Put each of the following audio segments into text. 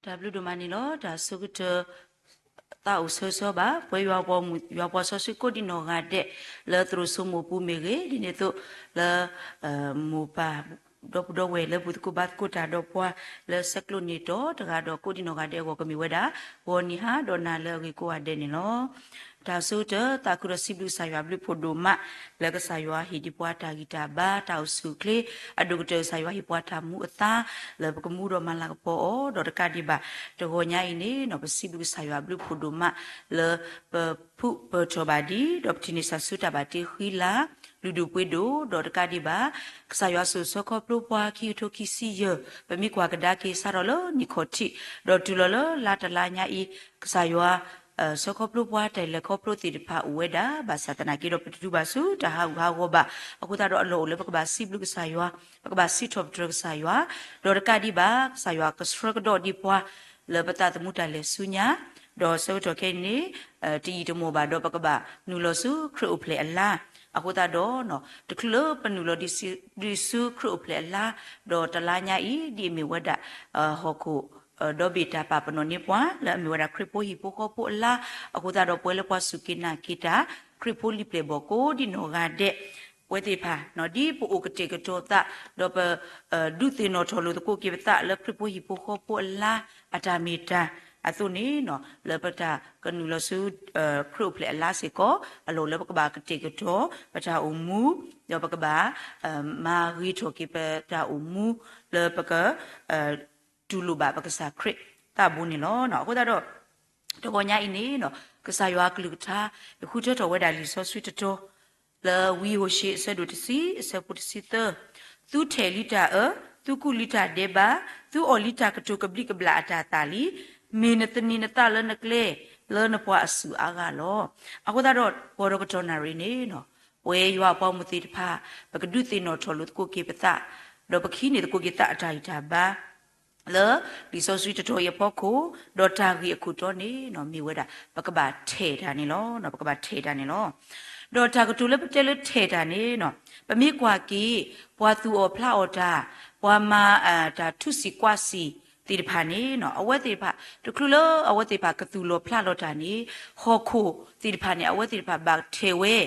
တၢ်ဘျုးဒိၣ်မးန့ၣ်လီၤ. တၢ်ဆိကတၢၢ် သးအိၣ်ဆၢဂ့ၤဆၢဝါဘၣ် ပဝဲယွၤပှၤမူ ယွၤပှၤစီဆှံကိးဒံနီၢ်ဂၤဒဲး လၢသရိာ်စိမိၢ်ပူၤမ့ၢ်ဂ့ၤ, ဒ်န့ၣ်အသိးလၢ မိၢ်ပၢ် ဒီပုၢ်ဒီဝဲၢ်လၢဘူၣ်သကိးဘါသကိးတၢ်ဒီးပှၤ လၢဆဲးကျိးန့ၢ်တီတဂၤဒီးကိးဒံနီၢ်ဂၤဒဲးအဂီၢ် ကမ့ၢ်ဝဲဒၣ် ဂီၤနံၤဟါဒီးနၤလၢအဂ့ၤကိးဂၤဒဲးန့ၣ်လီၤ. တၢ်ဆိကတၢၢ် သးခုဒီးစံးဘျုးကစၢ်ယွၤဘျုးဖှိၣ်ဒိၣ်မး လၢကစၢ်ယွၤဟ့ၣ်ဒံးပှၤတၢ်ဂံၢ်တၢ်ဘါ တၢ်အိၣ်ဆူၣ်အိၣ်ချ့ အဒိၣ်ကတၢၢ် ကစၢ်ယွၤဟ့ၣ်ပှၤတၢ်မူအသါ လၢပကမူဒီးမၤလၤကပီၤအီၤ ဒီးတကးဒံးဘၣ် တဂီၤညါအံၤန့ၣ် ပစံးဘျုးကစၢ်ယွၤဘျုးဖှိၣ်ဒိၣ်မး လၢပဖုပၢၢ်ထီၣ်ဘၣ်ဒံး ဒီးပထံၣ်န့ၢ်စၢ်ဆူတၢ်ဘၣ်တ့ဃံလၤ လုၢ်ဒိၣ်ပှ့ၤဒိၣ် ဒီးတကးဒံးဘၣ် ကစၢ်ယွၤစိာ်ဆှၢခီဖျိပှၤခံကထိခံဆံယဲၢ် ပမ့ၢ်ကွၢ်ကဒါက့ၤစးထီၣ်လၢနံၣ်ခီၣ်ထံး ဒီးတုၤလီၤလၢလါတလါညါအံၤ ကစၢ်ယွၤ ဆှၢခီဖျိပှၤတၢ်လဲၤခီဖျိသ့ၣ်တဖၣ်အိၣ်ဝဲဒၣ် ဘၣ်ဆၣ်သနာ်က့ဒီး ပတတုၤဘၣ်ဆူတၢ်ဟးဂူာ်ဟးဂီၤဘၣ်. အဃိသတးဒီးအလီၢ်အိၣ်လၢပကဘၣ်စံးဘျုးကစၢ်ယွၤ, ပကဘၣ်စံးထီၣ်ပတြၢၤကစၢ်ယွၤ, ဒီးတကးဒံးဘၣ် ကစၢ်ယွၤကဆှၢကဒီးဒံးပှၤ လၢပသးသမူတၢ်လဲၤဆူညါ, ဒီးဆၢကတီၢ်ခဲအံၤန့ၣ် တယံာ်တမီၢ်ဘၣ်ဒီး ပကဘၣ်နုာ်လီၤဆူခရံာ်အိၣ်ဖျဲၣ်အလါ. အဃိသတးဒီး တချုးလၢပနုာ်လီၤဒံးဆူခရံာ်အိၣ်ဖျဲၣ်အလါ, ဒီးတလါညါအံၤ ဒ်အမ့ၢ်ဝဲဒၣ် ဟီၣ်ခိၣ် ဒီဘ့ၣ်တၢ်ပာ်ပနီၣ်န့ၢ်ပှၤ လၢအမ့ၢ်ဝဲဒၣ်ခရံာ်ဖိဟံၣ်ဖိဃီဖိအလါ, အဃိသတးဒီး ပဝဲလၢပှၤစူၢ်က့ၤနာ်က့ၤတၢ် ခရံာ်ဖိလံာ်ပျဲၢ်ဘီၣ်ကိးဒံနီၢ်ဂၤဒဲး ပဝဲသ့ၣ်တဖၣ် ဒ်ပအိၣ်ကတဲာ်ကတီၤသး ဒီးပ ဒုးသ့ၣ်နီၣ်ထီၣ်လိာ်သကိးက့ၤပသးလၢခရံာ်ဖိဟံၣ်ဖိဃီဖိအလါ အတၢ်မ့ၢ်တၢ်အသိးန့ၣ် လၢပတၢ်ကနုာ်လီၤဆူ ခရံာ်အိၣ်ဖျဲၣ်အလါစ့ၢ်ကီး အလီၢ်အိၣ်လၢပကဘၣ်ကတဲာ်ကတီၤ ပတၢ်အိၣ်မူ ဒီးပကဘၣ် မၤဂ့ၤထီၣ်က့ၤပတၢ်အိၣ်မူ လၢပက တူၢ်လိာ်ဘၣ်ပကစၢ်ခရံာ်သးဘိန့ၣ်လီၤ. အဃိသတးဒီး တဂီၤညါအံၤန့ၣ် ကစၢ်ယွၤအကလုၢ်ကထါ ယဃုထၢထီၣ်ဝဲဒၣ်လံာ်စီဆှံတတီၤ လၢဝံယိၤၡ့အဆၢဒိၣ်တဆံ အဆၢဖိတဆံသၢ, သုထဲးလံတၢ်အၢ, သုကူၣ်လံတၢ်ဒဲးဘး, သုအီၣ်လံတၢ်ကတိၤကဘျံးကဘျၣ်အတၢ်သၣ်လံ, မ့ၢ်နသန့ၤနသးလၢနကျဲ လၢနပှၤအစုၣ်အါဂၤလီၤ. အဃိသတးဒီး ပှၤဒီးကတီၢ်နၣ်ရံၣ်န့ၣ် ပဝဲယွၤအပှၤမူသ့ၣ်တဖၣ် ပကဒုးသ့ၣ်နီၣ်ထီၣ်လိာ်သကိးက့ၤပသး, ဒီးပကဟံးန့ၢ်သကိးက့ၤသးအတၢ်ဂံၢ်တၢ်ဘါ လၢလံာ်စီဆှံတတီၤအံၤအဖီခိၣ်, ဒီးတၢ်ဂ့ၢ်အခိၣ်တီန့ၣ် မ့ၢ်ဝဲဒၣ် ပကဘၣ်ထဲးတၢ်န့ၣ်လီၤ. ပကဘၣ်ထဲးတၢ်န့ၣ်လီၤ. ဒီးတၢ်ကတိၤလၢပတဲလၢထဲးတၢ်န့ၣ် ပမ့ၢ်ကွၢ်က့ၤ ပှၤသူၣ်အီၣ်ဖျးအီၣ်တၢ်, ပှၤမၤ တၢ်ထူစံာ်ကွၢ်စံာ်သ့ၣ်တဖၣ်န့ၣ် အဝဲသ့ၣ်တဖၣ် တချုးလၢအဝဲသ့ၣ်တဖၣ်ကသူၣ်လီၤဖျးလီၤတၢ်န့ၣ် ဟီၣ်ခိၣ်သ့ၣ်တဖၣ်န့ၣ် အဝဲသ့ၣ်တဖၣ်ဘၣ်ထဲးဝဲ,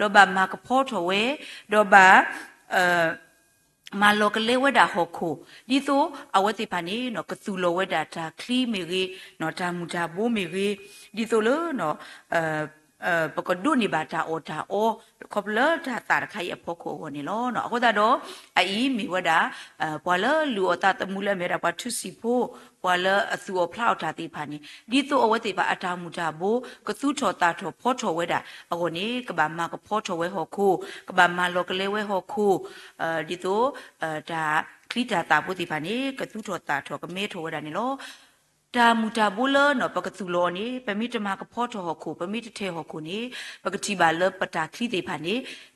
ဒီးဘၣ်မၤကဖီထီၣ်ဝဲ, ဒီးဘၣ် မၤလီၤကလဲဝဲဒၣ်ဟီၣ်ခိၣ် ဒ်သိးအဝဲသ့ၣ်တဖၣ်န့ၣ် ကသူၣ်လီၤဝဲဒၣ်တၢ်ချံမ့ၢ်ဂ့ၤ, တၢ်မူၤတၢ်ဘိမ့ၢ်ဂ့ၤ, ဒ်သိးလၢ ပကဒိးန့ၢ်ဘၣ်တၢ်အီၣ်တၢ်အီ ခီဖျိလၢတၢ်သၣ်တခါအံၤအဖီခိၣ်အဂီၢ်န့ၣ်လီၤ. အဃိသတးဒီး အအံၤမ့ၢ်ဝဲဒၣ် ပှၤလၢလူၤအီၣ်သးသမူလၢအမ့ၢ်ဝဲဒၣ်ပှၤထူစံာ်ဖိ, ပှၤလၢအသူၣ်အီၣ်ဖျးအီၣ်တၢ်သ့ၣ်တဖၣ်န့ၣ် ဒ်သိးအဝဲသ့ၣ်တဖၣ်အတၢ်မူၤတၢ်ဘိ ကသူၣ်ထီၣ်သၣ်ထီၣ်ဖီထီၣ်ဝဲဒၣ်အဂီၢ်န့ၣ် ကဘၣ်မၤကဖီထီၣ်ဝဲဟီၣ်ခိၣ်, ကဘၣ်မၤလီၤကလဲဝဲဟီၣ်ခိၣ်, ဒ်သိး တၢ်ချံတၢ်သၣ်ဖိသ့ၣ်တဖၣ်န့ၣ် ကသူၣ်ထီၣ်သၣ်ထီၣ်ကမဲထီၣ်ဝဲဒၣ်န့ၣ်လီၤ. တၢ်မူၤတၢ်ဘိလၢပကသူၣ်လီၤအီၤန့ၣ် ပမ့ၢ်တမၤကဖီထီၣ်ဟီၣ်ခိၣ်, ပမ့ၢ်တထဲးဟီၣ်ခိၣ်န့ၣ် ပကထံၣ်ဘၣ်လၢပတၢ်ချံသ့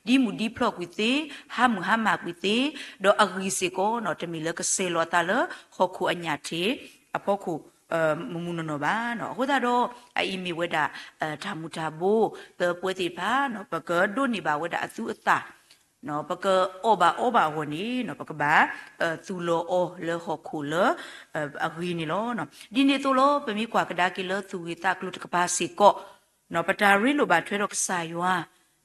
ၣ်တဖၣ်န့ၣ် ဒ်မုၢ်ဒ်ဖျီၣ်ကွံာ်သ့, ဟါမုၢ်ဟါမၢ်ကွံာ်သ့, ဒီးအဂံၢ်စ့ၢ်ကီး တမ့ၢ်လၢကစဲၤလီၤအသးလၢဟီၣ်ခိၣ်အညၣ်ထံးအဖီခိၣ် မုၢ်မုၢ်နီၢ်နီၢ်ဘၣ်. အဃိသတးဒီး အအံၤမ့ၢ်ဝဲဒၣ် တၢ်မူၤတၢ်ဘိ လၢပဝဲသ့ၣ်တဖၣ် ပကဒိးန့ၢ်ဘၣ်ဝဲဒၣ်အသူအသၣ် ပကအီၣ်ဘၣ်အီဘၣ်အဂီၢ်န့ၣ် ပကဘၣ် သူၣ်လီၤအီၤလၢဟီၣ်ခိၣ်လၢ အဂ့ၤန့ၣ်လီၤ. ဒ်န့ၣ်အသိးလီၤ ပမ့ၢ်ကွၢ်ကဒါက့ၤလၢသူၣ်ဂ့ၢ်သးကျိၤတကပၤစ့ၢ်ကီး ပတၢ်ရ့လိာ်ဘၣ်ထွဲဒီးကစၢ်ယွၤ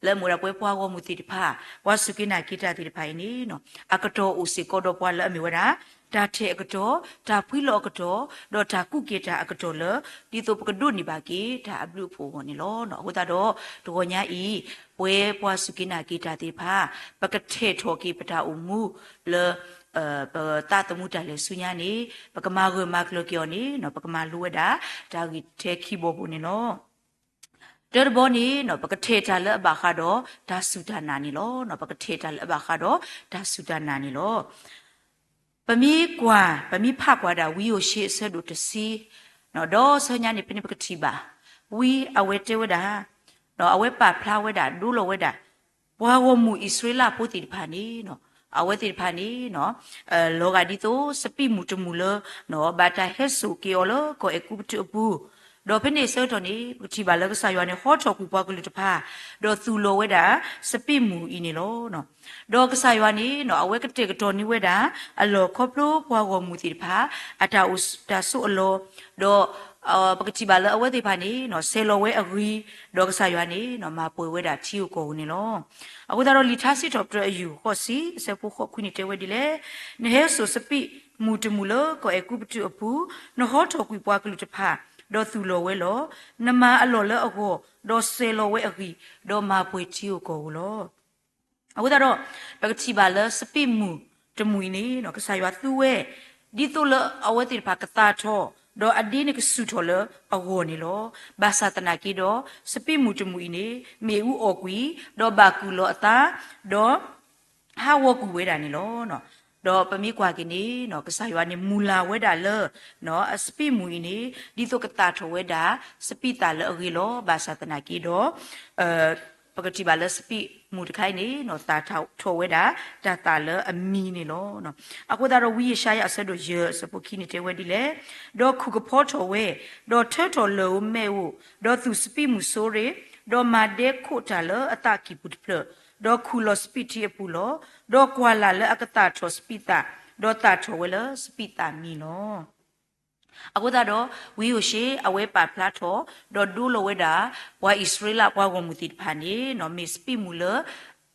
လၢအမ့ၢ်ဝဲဒၣ်ပဝဲပှၤဂီၢ်မုၢ်သ့ၣ်တဖၣ် ပှၤစူၢ်က့ၤနာ်က့ၤတၢ်သ့ၣ်တဖၣ်အံၤန့ၣ် အကတီၢ်အိၣ်စ့ၢ်ကီးဒီးပှၤလၢအမ့ၢ်ဝဲဒၣ် တၢ်ထဲးအကတီၢ်, တၢ်ဖှံလီၤအကတီၢ်, ဒီးတၢ်ကူၣ်က့ၤတၢ်အကတီၢ်လၢ ဒ်သိးပကဒိးန့ၢ်ဘၣ်က့ၤတၢ်အဘျုးအဖှိၣ်အဂီၢ်န့ၣ်လီၤ. အဃိသတးဒီး တဂီၤညါအံၤ ပဝဲပှၤစူၢ်က့ၤနာ်က့ၤတၢ်သ့ၣ်တဖၣ် ပကထဲးထီၣ်က့ၤပတၢ်အိၣ်မူလၢ ပသးသမူတၢ်လဲၤဆူညါန့ၣ် ပကမၤဂၢၢ်မၤကျၢၤက့ၤအီၤန့ၣ် ပကမၤလိဝဲဒၣ် တၢ်ဂ့ၢ်ထဲခံဘီပူၤန့ၣ်လီၤ. တၢတဘီန့ၣ် ပကထဲးတၢ်လၢအဘၣ်ဃးဒီးတၢ်စူၢ်တၢ်နာ်န့ၣ်လီၤ. ပကထဲးတၢ်လၢအဘၣ်ဃးဒီးတၢ်စူၢ်တၢ်နာ်န့ၣ်လီၤ. ပမ့ၢ်ကွၢ် ပမ့ၢ်ဖးကွၢ်ဒၣ်ဝံယိၤၡ့အဆၢဒိၣ်တဆံ ဒီးဆၢညါန့ၣ် ဖဲန့ၣ်ပကထံၣ်ဘၣ် ဝံအဝဲတဲဝဲဒၣ် အဝဲပာ်ဖျါဝဲဒၣ် ဒိလီၤဝဲဒၣ် ပှၤဂီၢ်မုၢ်အံၣ်စရ့လးဖိသ့ၣ်တဖၣ်န့ၣ် အဝဲသ့ၣ်တဖၣ်န့ၣ် လီၤဂာ်ဒ်သိး စပံးမုၢ်တမုၢ်လၢ ဘၣ်တၢ်ဟဲစိာ်က့ၤအီၤလၢကီၢ်အဲၤကူပတူးအပူၤ ဒီးဖဲန့ၣ်အဆၢကတီၢ်န့ၣ် ပကထံၣ်ဘၣ်လၢကစၢ်ယွၤန့ၣ် ဟီထီၣ်ကွံာ်ပှၤကလုာ်တဖၣ်, ဒီးသူၣ်လီၤဝဲဒၣ် စပံးမုၢ်အံၤန့ၣ်လီၤ. ဒီးကစၢ်ယွၤန့ၣ် အဝဲကတဲာ်ကတီၤန့ၢ်ဝဲဒၣ် အလီၢ်ခီဖျိပှၤဂီၢ်မုၢ်သ့ၣ်တဖၣ် အတၢ်အိၣ်တၢ်ဆိးအလီၢ်, ဒီး ပကထံၣ်ဘၣ်လၢအဝဲသ့ၣ်တဖၣ်န့ၣ် ဆဲးလီၤဝဲအဂံၢ်, ဒီးကစၢ်ယွၤန့ၣ် မၤပှဲၤဝဲဒၣ်ထံဧိၤကီၢ်ဧိၤန့ၣ်လီၤ. အဃိသတးဒီး လံာ်ထါစံးထီၣ်ပတြၢၤအယူၢ်ဃိးဆံ အဆၢဖိဃိးခွံန့ၣ်တဲဝဲဒ်လဲၣ်, နဟဲစိာ်စပံးမုၢ်တမုၢ်လၢကီၢ်အဲၤကူပတူးအပူၤ, နဟီထီၣ်ကွံာ်ပှၤကလုာ်တဖၣ်, ဒီးသူၣ်လီၤဝဲလီၤ. နမၤအလီၢ်လၢအဂီၢ်, ဒီးဆဲးလီၤဝဲအဂံၢ်, ဒီးမၤပှဲၤထံဧိၤကီၢ်ဧိၤလီၤ. အဃိသတးဒီး ပကထံၣ်ဘၣ်လၢစပံးမုၢ်တမုၢ်အံၤန့ၣ် ကစၢ်ယွၤသူဝဲ ဒ်သိးလၢအဝဲသ့ၣ်တဖၣ်ကသၣ်ထီၣ်, ဒီးအဒ့န့ၣ်ကဆူၣ်ထီၣ်လၢအဂီၢ်န့ၣ်လီၤ. ဘၣ်ဆၣ်သနာ်က့ဒီး စပံးမုၢ်တမုၢ်အံၤန့ၣ် မ့ၣ်အူအီၣ်ကွံာ်, ဒီးဘၣ်ကုၢ်လီၤအသး, ဒီး ဟးဂီၤကွံာ်ဝဲဒၣ်န့ၣ်လီၤ. ဒီးပမ့ၢ်ကွၢ်က့ၤန့ၣ် ကစၢ်ယွၤန့ၣ် မုၢ်လၢ်ဝဲဒၣ်လၢ အစပံးမုၢ်အံၤန့ၣ် ဒ်သိးကသၣ်ထီၣ်ဝဲဒၣ် စပံးသၣ်လၢအဂ့ၤလီၤ. ဘၣ်ဆၣ်သနာ်က့ဒီး ပကထံၣ်ဘၣ်လၢစပံးမုၢ်တခါအံၤန့ၣ် သၣ်ထီၣ်ဝဲဒၣ် တၢ်သၣ်လၢအမံၤန့ၣ်လီၤ. အဃိသတးဒီး ဝံယၡါယၤအဆၢဒိၣ်ယဲၢ် အဆၢဖိခံန့ၣ်တဲဝဲဒ်လဲၣ်, ဒီးခူၣ်ကဖီထီၣ်ဝဲ, ဒီးထၢထီၣ်လၢၢ်ဧိၤမဲၣ်ဧိၤ, ဒီးသူၣ်စပံးမုၢ်စိရ့ၣ်, ဒီးမၤဒဲခိးတၢ်လၢအသးကံၢ်ပူၤတဖျၢၣ်, ဒီးခူၣ်လီၤစပံးထံအပူၤလီၤ. ဒီးကွၢ်လၢ်လၢအကသၣ်ထီၣ်စပံးသၣ်, ဒီးသၣ်ထီၣ်ဝဲလၢစပံးသၣ်မံၤလီၤ. အဃိသတးဒီး ဝံဧိၤၡ့အဝဲပာ်ဖျါထီၣ်, ဒီးဒိလီၤဝဲဒၣ် ပှၤအံၣ်စရ့လးပှၤဂီၢ်မုၢ်သ့ၣ်တဖၣ်န့ၣ် မ့ၢ်စပံးမုၢ်လၢ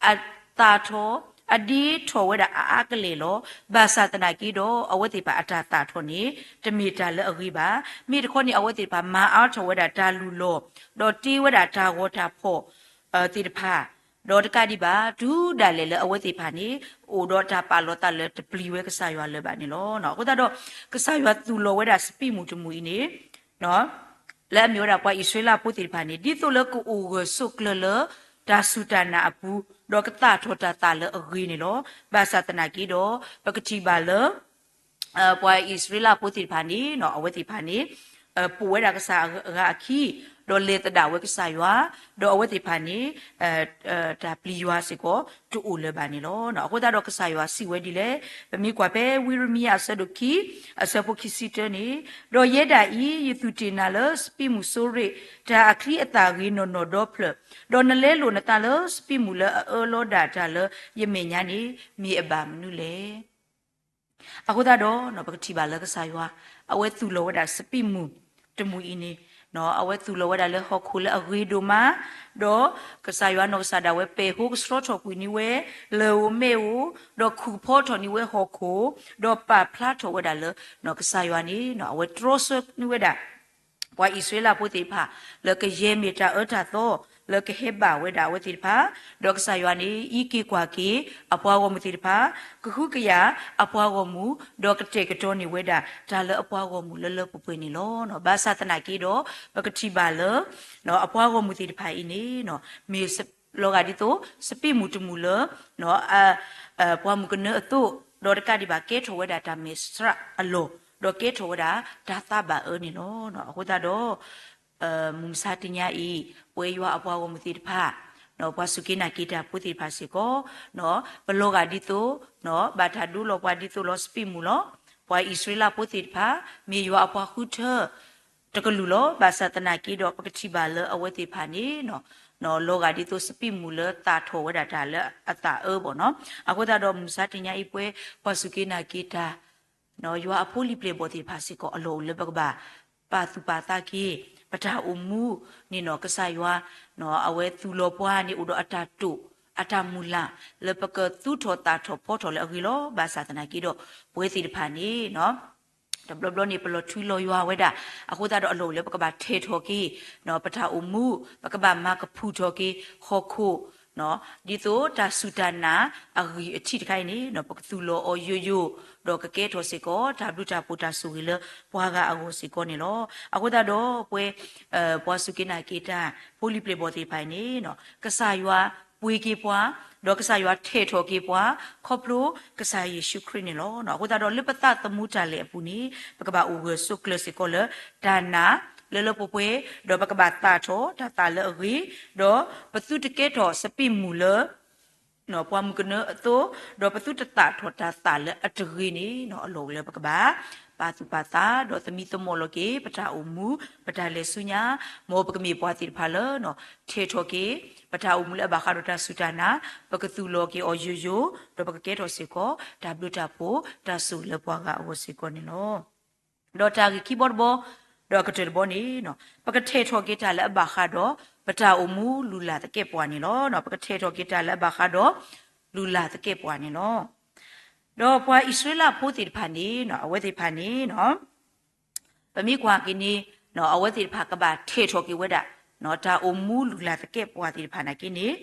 အသၣ်ထီၣ်, အဒ့ထီၣ်ဝဲဒၣ်အါအါကလဲာ်လီၤ. ဘၣ်ဆၣ်သနာ်က့ဒီး အဝဲသ့ၣ်တဖၣ်အတၢ်သၣ်ထီၣ်န့ၣ် တမ့ၢ်တၢ်လၢအဂ့ၤဘၣ်. မ့ၢ်တခီန့ၣ် အဝဲသ့ၣ်တဖၣ်မၤအါထီၣ်ဝဲဒၣ်တၢ်လုၢ်လီၢ်, ဒီးတ့ဝဲဒၣ်တၢ်ဂီၤတၢ်ဖီၣ် သ့ၣ်တဖၣ်, ဒီးတကးဒံးဘၣ် တုၤဒၣ်လဲာ်လၢအဝဲသ့ၣ်တဖၣ်န့ၣ် အိၣ်ဒီးတၢ်ပာ်လီၤသးလၢတပျံၤဝဲကစၢ်ယွၤလၢၤဘၣ်န့ၣ်လီၤ. အဃိသတးဒီး ကစၢ်ယွၤသူၣ်လီၤဝဲဒၣ်စပံးမုၢ်တမုၢ်အံၤန့ၣ် လၢအမ့ၢ်ဝဲဒၣ်ပှၤအံၣ်စရ့လးဖိသ့ၣ်တဖၣ်န့ၣ် ဒ်သိးလၢကအိၣ်ဂၢၢ်ဆိးကျၢၤလၢ တၢ်စူၢ်တၢ်နာ်အပူၤ, ဒီးကသၣ်ထီၣ်တၢ်သၣ်လၢအဂ့ၤန့ၣ်လီၤ. ဘၣ်ဆၣ်သနာ်က့ဒီး ပကထံၣ်ဘၣ်လၢ ပှၤအံၣ်စရ့လးဖိသ့ၣ်တဖၣ်န့ၣ် အဝဲသ့ၣ်တဖၣ်န့ၣ် ပိာ်ဝဲဒၣ်ကစၢ်အဂၤအခံ, ဒီးလဲၤသဒၣ်ဝဲကစၢ်ယွၤ, ဒီးအဝဲသ့ၣ်တဖၣ်န့ၣ် တၢ်ပျံၤယွၤစ့ၢ်ကီး တအိၣ်လၢၤဘၣ်န့ၣ်လီၤ. အဃိသတးဒီးကစၢ်ယွၤစံးဝဲဒ်လဲၣ်, ပမ့ၢ်ကွၢ်ဖဲဝံရမံယၤအဆၢဒိၣ်ခံ အဆၢဖိခံဆံတၢန့ၣ်, ဒီးယဲဒၣ်အံၤ ယသူၣ်တ့ၢ်နၤလၢစပံးမုၢ်စိရ့ၣ်, တၢ်အချံအသၣ်ဂ့ၤနီၢ်နီၢ်ဒီဖျၢၣ်, ဒီးနလဲလိာ်နသးလၢစပံးမုၢ်လၢအအၢလီၤဒၣ်တၢ်လၢယမဲာ်ညါန့ၣ် မ့ၢ်အဘၣ်မနုၤလဲၣ်. အဃိသတးဒီး ပကထံၣ်ဘၣ်လၢကစၢ်ယွၤ အဝဲသူၣ်လီၤဝဲဒၣ်စပံးမုၢ်တမုၢ်အံၤန့ၣ်, အဝဲသူၣ်လီၤဝဲဒၣ်လၢဟီၣ်ခိၣ်လၢအဂ့ၤဒိၣ်မး, ဒီးကစၢ်ယွၤနီၢ်ကစၢ်ဒၣ်ဝဲပဲာ်ဟိကဆှီထီၣ်ကွံာ်န့ၢ်ဝဲ လၢၢ်ဧိၤမဲၣ်ဧိၤ, ဒီးခူၣ်ဖီထီၣ်န့ၢ်ဝဲဟီၣ်ခိၣ်, ဒီးပာ်ဖျါထီၣ်ဝဲဒၣ်လၢ ကစၢ်ယွၤန့ၣ် အဝဲတြီဆၢန့ၢ်ဝဲဒၣ် ပှၤအံၣ်စရ့လးဖိသ့ၣ်တဖၣ် လၢကယဲၢ်မ့ၢ်တၢ်အၢတၢ်သီ လၢကဟဲဘၣ်ဝဲဒၣ်အဝဲသ့ၣ်တဖၣ်, ဒီးကစၢ်ယွၤန့ၣ် အံးက့ၤကွၢ်က့ၤ အပှၤဂီၢ်မုၢ်သ့ၣ်တဖၣ်, ကဟုကယာ်အပှၤဂီၢ်မုၢ်, ဒီးကတဲာ်ကတီၤန့ၢ်ဝဲဒၣ် တၢ်လၢအပှၤဂီၢ်မုၢ်လၢလၢပှဲၤပှဲၤန့ၣ်လီၤ. ဘၣ်ဆၣ်သနာ်က့ဒီး ပကထံၣ်ဘၣ်လၢ အပှၤဂီၢ်မုၢ်သ့ၣ်တဖၣ်အံၤန့ၣ် မ့ၢ်လီၤဂာ်ဒ်သိး စပံးမုၢ်တမုၢ်လၢ ပှၤမုၣ်ကနၢအသိး, ဒီးတကးဒံးဘၣ်ကဲထီၣ်ဝဲဒၣ်တၢ်မဲာ်ဆှးအလီၢ်, ဒီးကဲထီၣ်ဝဲဒၣ်တၢ်သးဘၣ်အၢန့ၣ်လီၤ. အဃိသတးဒီး မုၢ်မဆါတနံၤအံၤ ပဝဲယွၤအပှၤဂီၢ်မုၢ်သ့ၣ်တဖၣ်, ပှၤစူၢ်က့ၤနာ်က့ၤတၢ်ဖိသ့ၣ်တဖၣ်စ့ၢ်ကီး, ပလီၤဂာ်ဒ်သိး ဘၣ်တၢ်ဒိလီၤပှၤဒ်သိးလီၤစပံးမုၢ်လီၤ. ပှၤအံၣ်စရ့လးဖိသ့ၣ်တဖၣ် မ့ၢ်ယွၤအပှၤဃုထၢ တကလုာ်လီၤ. ဘၣ်ဆၣ်သနာ်က့ဒီး ပကထံၣ်ဘၣ်လၢအဝဲသ့ၣ်တဖၣ်န့ၣ် လီၤဂာ်ဒ်သိးစပံးမုၢ်လၢသၣ်ထီၣ်ဝဲဒၣ်တၢ်လၢအသၣ်အၢဘၣ်နီၤ. အဃိသတးဒီး မုၢ်မဆါတနံၤအံၤ ပဝဲပှၤစူၢ်က့ၤနာ်က့ၤတၢ် ယွၤအဖိလံၤပျဲၢ်ဘီၣ်သ့ၣ်တဖၣ်စ့ၢ်ကီး အလီၢ်အိၣ်လၢပကဘၣ်ပာ်သူၣ်ပာ်သးက့ၤ ပတၢ်အိၣ်မူန့ၣ်နီၤ. ကစၢ်ယွၤ အဝဲသူၣ်လီၤပှၤန့ၣ် အိၣ်ဒီးအတၢ်တိာ် အတၢ်မုၢ်လၢ် လၢပကသူၣ်ထီၣ်သၣ်ထီၣ်ဖီထီၣ်လၢအဂ့ၤလီၤ. ဘၣ်ဆၣ်သနာ်က့ဒီး ပဝဲသ့ၣ်တဖၣ်န့ၣ် တဘျီဘျီန့ၣ် ပလီၤထွံလီၤယွၤဝဲဒၣ်. အဃိသတးဒီး အလီၢ်အိၣ်လၢပကဘၣ်ထဲးထီၣ်က့ၤ ပတၢ်အိၣ်မူ, ပကဘၣ်မၤကဖုၣ်ထီၣ်က့ၤဟီၣ်ခိၣ် ဒ်သိးတၢ်စူၢ်တၢ်နာ်အဂံၢ်အထံးတခါအံၤန့ၣ် ပကသူၣ်လီၤအီၤယိာ်ယိာ်, ဒီးကကဲထီၣ်စ့ၢ်ကီး တၢ်ဘျုးတၢ်ဖှိၣ်တၢ်ဆိၣ်ဂ့ၤလၢပှၤဂၤအဂီၢ်စ့ၢ်ကီးန့ၣ်လီၤ. အဃိသတးဒီး ပဝဲ ပှၤစူၢ်က့ၤနာ်က့ၤတၢ် ဖိလံၤပျဲၢ်ဘီၣ်သ့ၣ်တဖၣ်အံၤန့ၣ် ကစၢ်ယွၤပှ့ၤက့ၤပှၤ, ဒီးကစၢ်ယွၤထဲးထီၣ်က့ၤပှၤ ခီဖျိကစၢ်ယ့ၣ်ၡူးခရံာ်န့ၣ်လီၤ. အဃိသတးဒီး လၢပသးသမူတၢ်လဲၤအပူၤန့ၣ် ပကဘၣ်အိၣ်ဂၢၢ်ဆိးကျၢၤစ့ၢ်ကီးလၢတၢ်နာ်လၢလၢပှဲၤပှဲၤ, ဒီးပကဘၣ်သၣ်ထီၣ်တၢ်သၣ်လၢအဂ့ၤ, ဒီးပသုတကဲထီၣ်စပံးမုၢ်လၢ ပှၤမုၣ်ကနၢအသိး, ဒီးပသုတသၣ်ထီၣ်တၢ်သၣ်လၢအတဂ့ၤန့ၣ် အလီၢ်အိၣ်လၢပကဘၣ် ပကဘၣ်ပာ်သူၣ်ပာ်သး ဒီးသမံသမိးလီၤက့ၤ ပတၢ်အိၣ်မူ ပတၢ်လဲၤဆူညါ, မ်ပကမ့ၢ်ပှၤသ့ၣ်တဖၣ်လၢ ထဲးထီၣ်က့ၤ ပတၢ်အိၣ်မူလၢအဘၣ်ဃးဒီးတၢ်စူၢ်တၢ်နာ်, ပကသူၣ်လီၤက့ၤအီၤယိာ်ယိာ်, ဒီးပကကဲထီၣ်စ့ၢ်ကီး တၢ်ဘျုးတၢ်ဖှိၣ် တၢ်ဆိၣ်လၢပှၤဂၤအဂီၢ်စ့ၢ်ကီးန့ၣ်လီၤ. ဒီးတၢ်ဂ့ၢ်ခံဘီတဘီ, ဒီးအကတၢၢ်တဘီန့ၣ်, ပကထဲးထီၣ်က့ၤတၢ်လၢအဘၣ်ဃးဒီး ပတၢ်အိၣ်မူလုၢ်လၢ်သကဲာ်ပဝးန့ၣ်လီၤ. ပကထဲးထီၣ်က့ၤတၢ်လၢအဘၣ်ဃးဒီး လုၢ်လၢ်သကဲာ်ပဝးန့ၣ်လီၤ. ဒီးပှၤအံၣ်စရ့လးဖိသ့ၣ်တဖၣ်န့ၣ် အဝဲသ့ၣ်တဖၣ်န့ၣ် ပမ့ၢ်ကွၢ်က့ၤန့ၣ် အဝဲသ့ၣ်တဖၣ်ကဘၣ်ထဲးထီၣ်က့ၤဝဲဒၣ် တၢ်အိၣ်မူလုၢ်လၢ်သကဲာ်ပဝးသ့ၣ်တဖၣ်နာ်က့န့ၣ်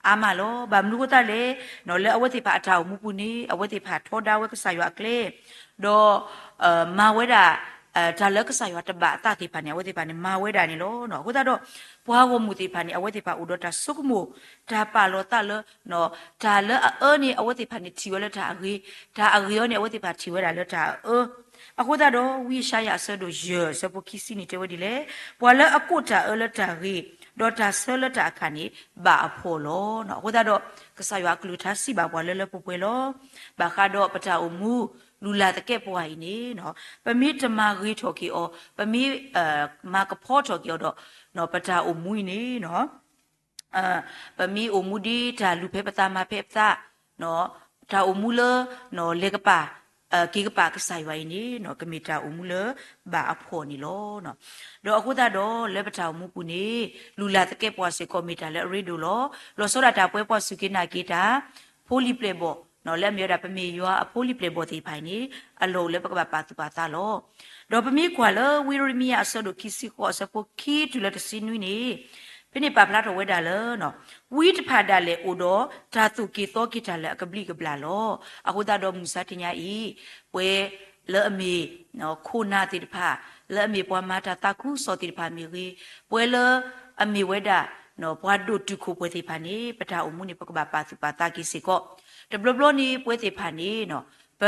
အါမးလီၤ. ဘၣ်မနုၤအဃိသတးလဲၣ်, လၢအဝဲသ့ၣ်တဖၣ်အတၢ်အိၣ်မူပူၤန့ၣ် အဝဲသ့ၣ်တဖၣ်ထီဒါဝဲကစၢ်ယွၤအကျဲ, ဒီး မၤဝဲဒၣ် တၢ်လၢကစၢ်ယွၤတဘၣ်အသးသ့ၣ်တဖၣ်န့ၣ် အဝဲသ့ၣ်တဖၣ်န့ၣ် မၤဝဲဒၣ်န့ၣ်လီၤ. အဃိသတးဒီး ပှၤဂီၢ်မုၢ်သ့ၣ်တဖၣ်န့ၣ် အဝဲသ့ၣ်တဖၣ်အိၣ်ဒီးတၢ်ဆိကမိၣ် တၢ်ပာ်လီၤသးလၢ တၢ်လၢအအၢန့ၣ် အဝဲသ့ၣ်တဖၣ်န့ၣ်ထံၣ်ဝဲလၢတၢ်အဂ့ၤ, တၢ်အဂ့ၤအီၤန့ၣ် အဝဲသ့ၣ်တဖၣ်ထံၣ်ဝဲဒၣ်လၢတၢ်အအၢ. အဃိသတးဒီး ဝံယၡါယၤအဆၢဒိၣ်ယဲၢ် အဆၢဖိခံဆံန့ၣ်တဲဝဲဒ်လဲၣ်, ပှၤလၢအကိးတၢ်အၢလၢတၢ်ဂ့ၤ, ဒီးတၢ်ဆၢလၢတၢ်အခံးန့ၣ် ဘၣ်အဖှီၣ်လီၤ. အဃိသတးဒီး ကစၢ်ယွၤအကလုၢ်ကထါစံးဘၣ်ပှၤလၢလၢပှဲၤပှဲၤလီၤ. ဘၣ်ဃးဒီးပတၢ်အိၣ်မူ လုၢ်လၢ်သကဲာ်ပဝးအံၤန့ၣ် ပမ့ၢ်တမၤဂ့ၤထီၣ်က့ၤအီၤ, ပမ့ၢ် မၤကဖီထီၣ်က့ၤအီၤဒီး ပတၢ်အိၣ်မူအံၤန့ၣ် ပမ့ၢ်အိၣ်မူဒ်တၢ်လူၤဖဲပသးမၤဖဲပသး, တၢ်အိၣ်မူလၢ လဲၤကပၤ က့ၤကပၤကစၢ်ယွၤအံၤန့ၣ် ကမ့ၢ်တၢ်အိၣ်မူလၢဘၣ်အဖှီၣ်န့ၣ်လီၤ. ဒီးအဃိသတးဒီး လၢပတၢ်အိၣ်မူပူၤန့ၣ် လုၢ်လၢ်သကဲာ်ပဝးစ့ၢ်ကီးမ့ၢ်တၢ်လၢအရ့ဒိၣ်လီၤ. လီၤဆီဒၣ်တၢ်ပဝဲပှၤစူၢ်က့ၤနာ်က့ၤတၢ် ဖိလံၤပျဲၢ်ဘီၣ် လၢအမ့ၢ်ဝဲဒၣ်ပမ့ၢ်ယွၤအဖိလံၤပျဲၢ်ဘီၣ်သ့ၣ်တဖၣ်အံၤန့ၣ် အလီၢ်အိၣ်လၢပကဘၣ်ပာ်သူၣ်ပာ်သးလီၤ. ဒီးပမ့ၢ်ကွၢ်လၢဝံယံးရမံယၤအဆၢဒိၣ်ခံဆံဃိး အဆၢဖိခံတုၤလၢတဆံနွံန့ၣ် ဖဲန့ၣ်ပာ်ဖျါထီၣ်ဝဲဒၣ်လၢ ဝံတဖၣ်ဒၣ်လဲာ်အိၣ်ဒီးတၢ်သိၣ်က့ၤသီက့ၤတၢ်လၢအကဘျံးကဘျၣ်လီၤ. အဃိသတးဒီးမုၢ်မဆါတနံၤအံၤ ပှၤလၢအမ့ၢ် ခိၣ်နၢ်သ့ၣ်တဖၣ်, လၢအမ့ၢ်ပှၤမၤတၢ်သးခုကစီၣ်သ့ၣ်တဖၣ်မ့ၢ်ဂ့ၤ, ပှၤလၢအမ့ၢ်ဝဲဒၣ် ပှၤဒိၣ်တုာ်ခိၣ်ပှဲၤသ့ၣ်တဖၣ်န့ၣ် ပတၢ်အိၣ်မူန့ၣ် ပကဘၣ်ပာ်သူၣ်ပာ်သးက့ၤစ့ၢ်ကီး. တဘျီဘျီန့ၣ် ပဝဲသ့ၣ်တဖၣ်န့ၣ် ပ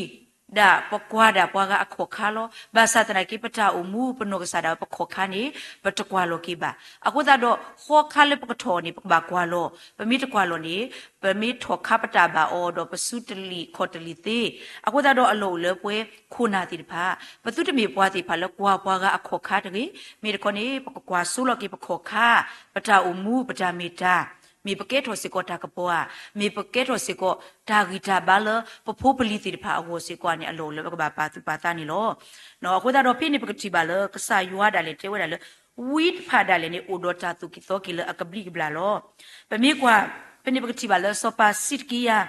ထံၣ်ဒၣ်ပကွၢ်ဒၣ်ပှၤဂၤအခီၣ်ခါလီၤ. ဘၣ်ဆၣ်သနာ်က့ ပတၢ်အိၣ်မူပနီၢ်ကစၢ်ဒၣ်ဝဲပခီၣ်ခါန့ၣ် ပတကွၢ်လီၤက့ၤဘၣ်. အဃိသတးဒီး ဃီခါလၢပကထီၣ်န့ၣ် ပကဘၣ်ကွၢ်လီၤ. ပမ့ၢ်တကွၢ်လီၤန့ၣ် ပမ့ၢ်ထီၣ်ခါပတၢ်ဘၣ်အီၤဒီးပစုတလံာ်ခီၣ်တလံာ်သ့. အဃိသတးဒီးအလီၢ်အိၣ်လၢပဝဲခိၣ်နၢ်သ့ၣ်တဖၣ် ပသုတမ့ၢ်ပှၤသ့ၣ်တဖၣ်လၢကွၢ်ပှၤဂၤအခီၣ်ခါတဂ့ၤ. မ့ၢ်တခီန့ၣ် ပကကွၢ်စိလီၤက့ၤပခီၣ်ခါ, ပတၢ်အိၣ်မူ ပတၢ်မ့ၢ်တၢ်, မ့ၢ်ပကဲထီၣ်စ့ၢ်ကီးတၢ်ကပီၤဧါ, မ့ၢ်ပကဲထီၣ်စ့ၢ်ကီးတၢ်ဂံၢ်တၢ်ဘါလၢပဖိပလံၤသ့ၣ်တဖၣ်အဂီၢ်စ့ၢ်ကီးန့ၣ် အလီၢ်အိၣ်လၢပကဘၣ်ပာ်သူၣ်ပာ်သးန့ၣ်လီၤ. အဃိသတးဒီးဖဲန့ၣ် ပကထံၣ်ဘၣ်လၢကစၢ်ယွၤဒၣ်လဲာ်တဲဝဲဒၣ်လၢ ဝံတဖၣ်ဒၣ်လဲာ်န့ၣ် အိၣ်ဒီးတၢ်သိၣ်က့ၤသီက့ၤလၢအကဘျံးကဘျၣ်လီၤ. ပမ့ၢ်ကွၢ် ဖဲန့ၣ်ပကထံၣ်ဘၣ်လၢစီၤပၤစံးတကံယၤ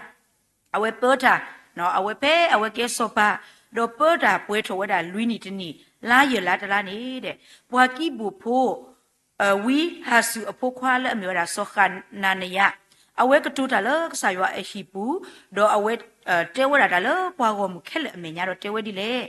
အဝဲပၢတၢ်, အဝဲဖဲအဝဲကဲစီၤပၤ, ဒီးပၢတၢ်ပှဲၤထီၣ်ဝဲဒၣ်လွံၢ်နံၣ်တနံၣ် လါယဲၢ်လါတလါန့ၣ်ဒီး ပှၤကံးဘိၣ်ဖိ ဝံဟၤစူၤအဖိခွါလၢအမ့ၢ်ဝဲဒၣ်စီၤဃနၤနယၤ အဝဲကတိၤတၢ်လၢကစၢ်ယွၤအဟံၣ်ပူၤ, ဒီးအဝဲ တဲဝဲဒၣ်တၢ်လၢပှၤဂီၢ်မုၢ်ခဲလၢာ်အမဲာ်ညါဒီးတဲဝဲဒ်လဲၣ်,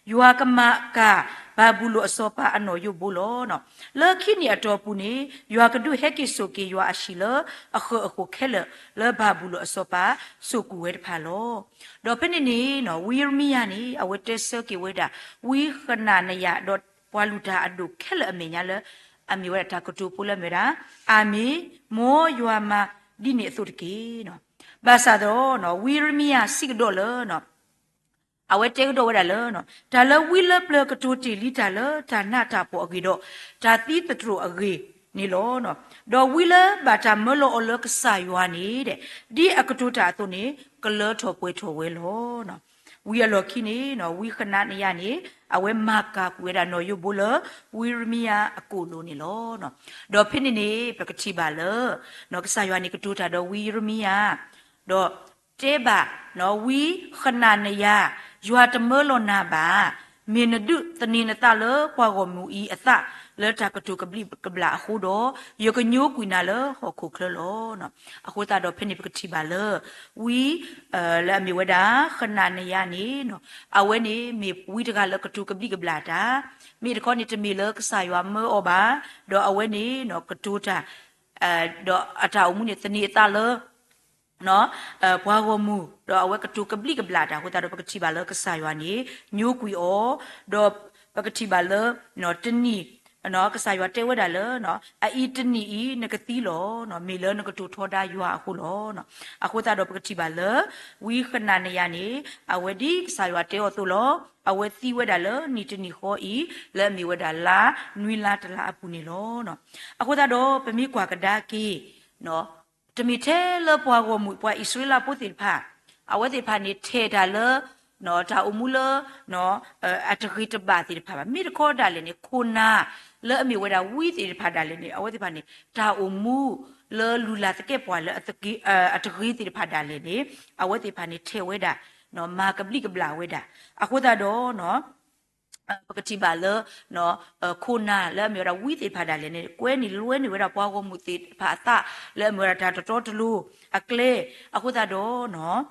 ယွၤကမၤကၤဘၤဘူလိၣ်အစီၤပၤအနီၣ်ယိၣ်ဘိလီၤ. လၢခံနံၣ်အတီၢ်ပူၤန့ၣ် ယွၤကဒုးဟဲက့ၤစိာ်က့ၤယွၤအဟံၣ်လၢအဃၢၤအဃိးခဲလၢာ် လၢဘၤဘူလိၣ်အစီၤပၤစိာ်ကွံာ်ဝဲတဖၣ်လီၤ. ဒီးဖဲန့ၣ်န့ၣ် ဝံယံးရမံယၤန့ၣ် အဝဲတဲဆၢက့ၤဝဲဒၣ် ဝံဃနၤနယၤ ဒီးပှၤလုၢ်တၢ်အဒိၣ်ခဲလၢာ်အမဲာ်ညါလၢ အမ့ၢ်ဝဲဒၣ်တၢ်ကတိၤဖိလၢအမ့ၢ်ဝဲဒၣ် အၤမ့ၣ်, မ်ယွၤမၤဒ်န့ၣ်အသိးတက့ၢ်. ဘၣ်ဆၣ်ဒီး ဝံယံးရမံယၤစံးကဒီးလၢ အဝဲတဲကဒီးဝဲဒၣ်လၢ တၢ်လၢဝံလၢပျၢၤကတိၤတ့ၢ်လံတၢ်လၢတၢ်နးတၢ်ဖှီၣ်အဂ့ၢ်ဒီး တၢ်သံသတြိာ်အဂ့ၢ်န့ၣ်လီၤ. ဒီးဝံလၢဘၣ်တၢ်မၢလီၤအီၤလၢကစၢ်ယွၤန့ၣ် ဒ်အကတိၤတၢ်အသိးန့ၣ် ကလၢထီၣ်ပှဲၤထီၣ်ဝဲလီၤ. ဝံအလီၢ်ခံန့ၣ် ဝံဃနၤနယၤန့ၣ် အဝဲမၤကၤကွံာ်ဝဲဒၣ်နီၣ်ယိၣ်ဘိလၢ ဝံယံးရမံယၤအကိာ်လိၤန့ၣ်လီၤ. ဒီးဖဲန့ၣ်န့ၣ် ပကထံၣ်ဘၣ်လၢ ကစၢ်ယွၤန့ၣ်ကတိၤတၢ်ဒီးဝံယံးရမံယၤ ဒီးတဲဘၣ် ဝံဃနၤနယၤ, ယွၤတမၢလီၤနၤဘၣ်. မ့ၢ်နဒုးသန့ၤနသးလၢပှၤဂီၢ်မုၢ်အံၤအသးလၢတၢ်ကတိၤကဘျံးကဘျၣ်အဃိဒီး ယကညိကွံာ်နၤလၢဟီၣ်ခိၣ်ချၢလီၤ. အဃိသတးဒီးဖဲန့ၣ်ပကထံၣ်ဘၣ်လၢ ဝံ လၢအမ့ၢ်ဝဲဒၣ် ဃနၤနယၤန့ၣ် အဝဲန့ၣ်မ့ၢ်ဝံတဂၤလၢကတိၤကဘျံးကဘျၣ်တၢ်, မ့ၢ်တခီန့ၣ်တမ့ၢ်လၢကစၢ်ယွၤမၢအီၤဘၣ်, ဒီးအဝဲန့ၣ် ကတိၤတၢ် ဒီးအတၢ်အိၣ်မူန့ၣ်သန့ၤအသးလၢ ပှၤဂီၢ်မုၢ်, ဒီးအဝဲကတိၤကဘျံးကဘျၣ်တၢ်အဃိသတးဒီး ပကထံၣ်ဘၣ်လၢကစၢ်ယွၤန့ၣ် ညိကွံာ်အီၤ, ဒီးပကထံၣ်ဘၣ်လၢ တနံၣ် ကစၢ်ယွၤတဲဝဲဒၣ်လၢ အအံၤတနံၣ်အံၤနကသံလီၤ, မ့ၢ်လၢနကတိၤထီဒါယွၤအဃိလီၤ. အဃိသတးဒီးပကထံၣ်ဘၣ်လၢ ဝံဟနၤနယၤန့ၣ် အဝဲဒ်ကစၢ်ယွၤတဲအီၤအသိးလီၤ. အဝဲသံဝဲဒၣ်လၢနံၣ်တနံၣ်ဃီအံၤ လၢအမ့ၢ်ဝဲဒၣ်လါနွံလါတလါအပူၤန့ၣ်လီၤ. အဃိသတးဒီးပမ့ၢ်ကွၢ်ကဒါက့ၤ တမ့ၢ်ထဲလၢပှၤဂီၢ်မုၢ် ပှၤအံၣ်စရ့လးဖိသ့ၣ်တဖၣ် အဝဲသ့ၣ်တဖၣ်န့ၣ် ထဲးတၢ်လၢ တၢ်အိၣ်မူလၢ အတဂ့ၤတဘၣ်သ့ၣ်တဖၣ်ဘၣ်. မ့ၢ်တခီဒၣ်လဲာ်န့ၣ် ခိၣ်နၢ်လၢအမ့ၢ်ဝဲဒၣ်ဝံသ့ၣ်တဖၣ်ဒၣ်လဲာ်န့ၣ် အဝဲသ့ၣ်တဖၣ်န့ၣ် တၢ်အိၣ်မူလၢလူၤလၤသကဲးပှၤလၢ အတဂ့ၤသ့ၣ်တဖၣ်ဒၣ်လဲာ်န့ၣ် အဝဲသ့ၣ်တဖၣ်န့ၣ် ထဲးဝဲဒၣ် မၤကဘျံးကဘျၣ်ဝဲဒၣ်. အဃိသတးဒီး ပကထံၣ်ဘၣ်လၢ ခိၣ်နၢ်လၢအမ့ၢ်ဝဲဒၣ်ဝံသ့ၣ်တဖၣ်ဒၣ်လဲာ်န့ၣ် ကွဲန့ၢ်လွဲန့ၢ်ဝဲဒၣ်ပှၤဂီၢ်မုၢ်သ့ၣ်တဖၣ်အသး လၢအမ့ၢ်ဝဲဒၣ်တၢ်တတီတလိၤအကျဲ. အဃိသတးဒီး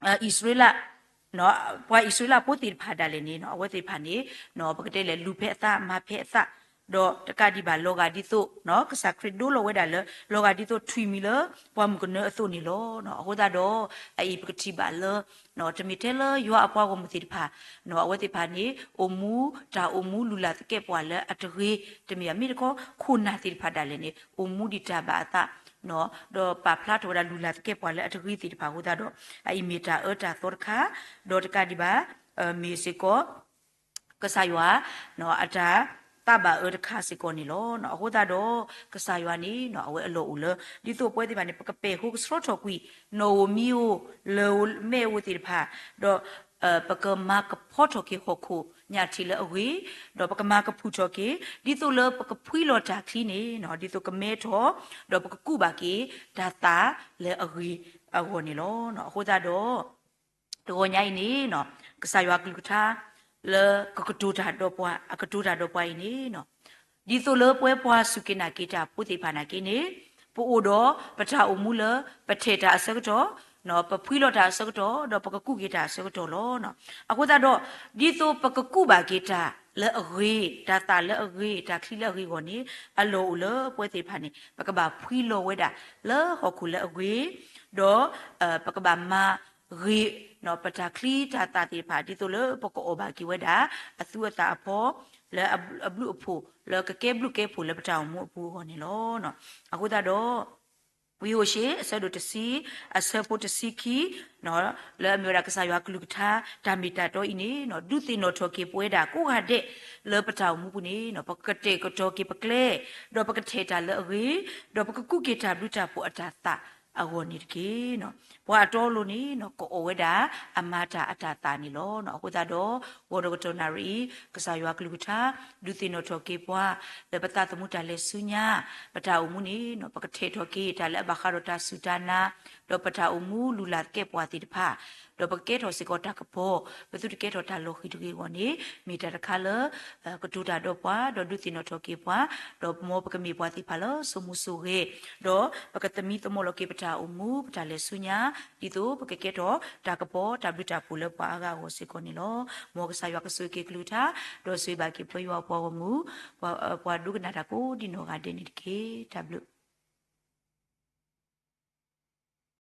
အံၣ်စရ့လး ပှၤအံၣ်စရ့လးဖိသ့ၣ်တဖၣ်ဒၣ်လဲာ်န့ၣ် အဝဲသ့ၣ်တဖၣ်န့ၣ် ပကတဲလဲၣ် လူၤဖဲအသး မၤဖဲအသး, ဒီးတကးဒံးဘၣ်လီၤဂာ်ဒ်သိး ကစၢ်ခရံာ်ဒိလီၤဝဲဒၣ်လၢ လီၤဂာ်ဒ်သိးထွံၣ်မံၤလၢပှၢ်မုၢ်ကနၢအသိးန့ၣ်လီၤ. အဃိသတးဒီး အအံၤပကထံၣ်ဘၣ်လၢ တမ့ၢ်ထဲလၢယွၤအပှၤဂီၢ်မုၢ်သ့ၣ်တဖၣ် အဝဲသ့ၣ်တဖၣ်န့ၣ် အိၣ်မူ တၢ်အိၣ်မူလူၤလၤသကဲးပှၤလၢအတဂ့ၤ, တမ့ၢ်မ့ၢ်တခီ ခိၣ်နၢ်သ့ၣ်တဖၣ်ဒၣ်လဲာ်န့ၣ် အိၣ်မူဒံးတၢ်ဘၣ်အသး ဒီးပာ်ဖျါထီၣ်ဝဲဒၣ်လူၤလၤသကဲးပှၤလၢအတဂ့ၤသ့ၣ်တဖၣ်အဃိသတးဒီး အအံၤမ့ၢ်တၢ်အၢတၢ်သီတခါ, ဒီးတကးဒံးဘၣ် မ့ၢ်စ့ၢ်ကီး ကစၢ်ယွၤ အတၢ်သးဘၣ်အၢတခါစ့ၢ်ကီးန့ၣ်လီၤ. အဃိသတးဒီး ကစၢ်ယွၤန့ၣ် အဝဲအလီၢ်အိၣ်လၢ ဒ်သိးပဝဲသ့ၣ်တဖၣ်န့ၣ် ပကပဲာ်ဃိကဆှီထီၣ်ကွံာ် နီၣ်ဧိၤမံၤဧိၤ လၢၢ်ဧိၤမဲးဧိၤသ့ၣ်တဖၣ်, ဒီး ပကမၤကဖီထီၣ်က့ၤဟီၣ်ခိၣ်ညၣ်ထံးလၢအဂ့ၤ, ဒီးပကမၤကဖုၣ်ထီၣ်က့ၤ ဒ်သိးလၢပကဖှံလီၤတၢ်ချံန့ၣ် ဒ်သိးကမဲထီၣ်, ဒီးပကကူးဘၣ်က့ၤတၢ်သးလၢအဂ့ၤအဂီၢ်န့ၣ်လီၤ. အဃိသတးဒီး တဂီၤညါအံၤန့ၣ် ကစၢ်ယွၤကလုၢ်ကထါ လၢကကတိၤတၢ်ဒီးပှၤ အကတိၤတၢ်ဒီးပှၤအံၤန့ၣ် ဒ်သိးလၢပဝဲပှၤစူၢ်က့ၤနာ်က့ၤတၢ်ဖိသ့ၣ်တဖၣ်နာ်က့န့ၣ် ပအိၣ်ဒီးပတၢ်အိၣ်မူလၢ ပထဲးတၢ်အဆၢကတီၢ်, ပဖှံလီၤတၢ်အဆၢကတီၢ် ဒီးပကကူးက့ၤတၢ်အဆၢကတီၢ်လီၤ. အဃိသတးဒီး ဒ်သိးပကကူးဘၣ်က့ၤတၢ်လၢအဂ့ၤ, တၢ်သးလၢအဂ့ၤ, တၢ်ချံလၢအဂ့ၤအဂီၢ်န့ၣ် အလီၢ်အိၣ်လၢပဝဲသ့ၣ်တဖၣ်န့ၣ် ပကဘၣ်ဖှံလီၤဝဲဒၣ် လၢဟီၣ်ခိၣ်လၢအဂ့ၤ, ဒီး ပကဘၣ်မၤဂ့ၤ ပတၢ်ချံတၢ်သးသ့ၣ်တဖၣ် ဒ်သိးလၢပကအီၣ်ဘၣ်က့ၤဝဲဒၣ် အသူအသၣ်အဖီ လၢအဘျုးအဖှိၣ် လၢကကဲဘျုးကဲဖှိၣ်လၢပတၢ်အိၣ်မူအပူၤအဂီၢ်န့ၣ်လီၤ. အဃိသတးဒီး ဝံဧိၤၡ့ အဆၢဒိၣ်တဆံ အဆၢဖိတဆံခံ လၢအမ့ၢ်ဝဲဒၣ်ကစၢ်ယွၤကလုၢ်ကထါ တၢ်မ့ၢ်တၢ်တီအံၤန့ၣ် ဒုးသ့ၣ်နီၣ်ထီၣ်က့ၤပဝဲဒၣ်ကိးဂၤဒဲး လၢပတၢ်အိၣ်မူပူၤန့ၣ် ပကတဲာ်ကတီၤက့ၤပကျဲ, ဒီးပကထဲးတၢ်လၢအဂ့ၤ, ဒီးပကကူးက့ၤတၢ်ဘျုးတၢ်ဖှိၣ်အတၢ်သးအဂီၢ်န့ၣ်တက့ၢ်. ပှၤအတီအလိၤန့ၣ် ကအီၣ်ဝဲဒၣ် အမၤတၢ်အတၢ်သးန့ၣ်လီၤ. အဃိသတးဒီး ဂီၤဒီးကတီၢ်နၣ်ရံၣ်အံၤ ကစၢ်ယွၤကလုၢ်ကထါ ဒုးသ့ၣ်နီၣ်ထီၣ်က့ၤပှၤ လၢပသးသမူတၢ်လဲၤဆူညါ ပတၢ်အိၣ်မူန့ၣ် ပကထဲးထီၣ်က့ၤတၢ်လၢအဘၣ်ဃးဒီးတၢ်စူၢ်တၢ်နာ်, ဒီးပတၢ်အိၣ်မူလူၤလၤသကဲးပှၤသ့ၣ်တဖၣ်, ဒီးပကကဲထီၣ်စ့ၢ်ကီးတၢ်ကပီၤ, ပသုတကဲထီၣ်တၢ်လီၤဃံၤတဂ့ၤအဂီၢ်န့ၣ် မ့ၢ်တၢ်တခါလၢ ကတိၤတၢ်ဒီးပှၤ ဒီးဒုးသ့ၣ်နီၣ်ထီၣ်က့ၤပှၤ, ဒီးမ်ပကမ့ၢ်ပှၤသ့ၣ်တဖၣ်လၢစိာ်မူစိာ်ဂဲၤ, ဒီးပကသမံသမိးလီၤက့ၤပတၢ်အိၣ်မူ ပတၢ်လဲၤဆူညါ ဒ်သိးပကကဲထီၣ်တၢ်ကပီၤတၢ်ဘျုးတၢ်ဖှိၣ်လၢပှၤအါဂၤအဂီၢ်စ့ၢ်ကီးန့ၣ်လီၤ. မ်ကစၢ်ယွၤကဆိၣ်ဂ့ၤက့ၤကလုၢ်ကထါ, ဒီးဆိၣ်ဂ့ၤဘၣ်က့ၤပှၤယွၤအပှၤဂီၢ်မုၢ်, ပှၤဒိကနၣ်တၢ်ကိးဒံနီၢ်ဂၤဒဲးန့ၣ်တက့ၢ်. တၢ်ဘျုး